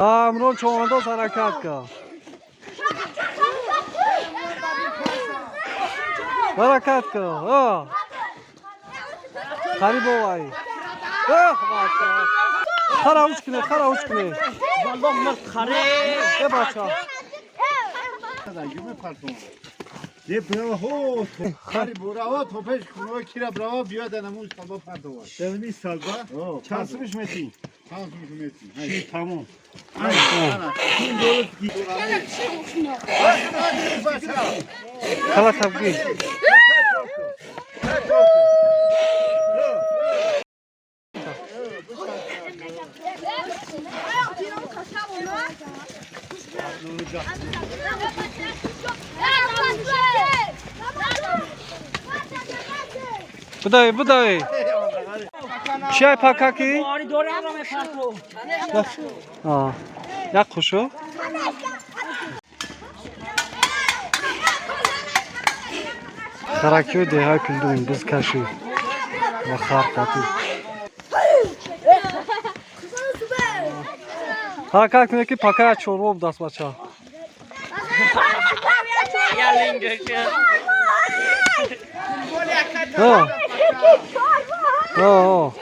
Амрон човандоз, ҳаракат кар, ҳаракат кар. Қариб овай. Бача, хара уч куне, хара уч куне. Э, бача. Е брава хо, хари бурава то пеш куно кира брава биё да намуз салба пардова. Дами салба? Чанд сумиш мети? Чанд сумиш мети? Ши тамом. Ин долат ги. Хала табги. Будаи, будаи. Чиай пакаки? Як хушу. Харакиёи деҳаи Кулдун бизкашӣ ва харқатӣ. Ҳаракат кунед, ки пакая чорво будаст, бача. О. О, о.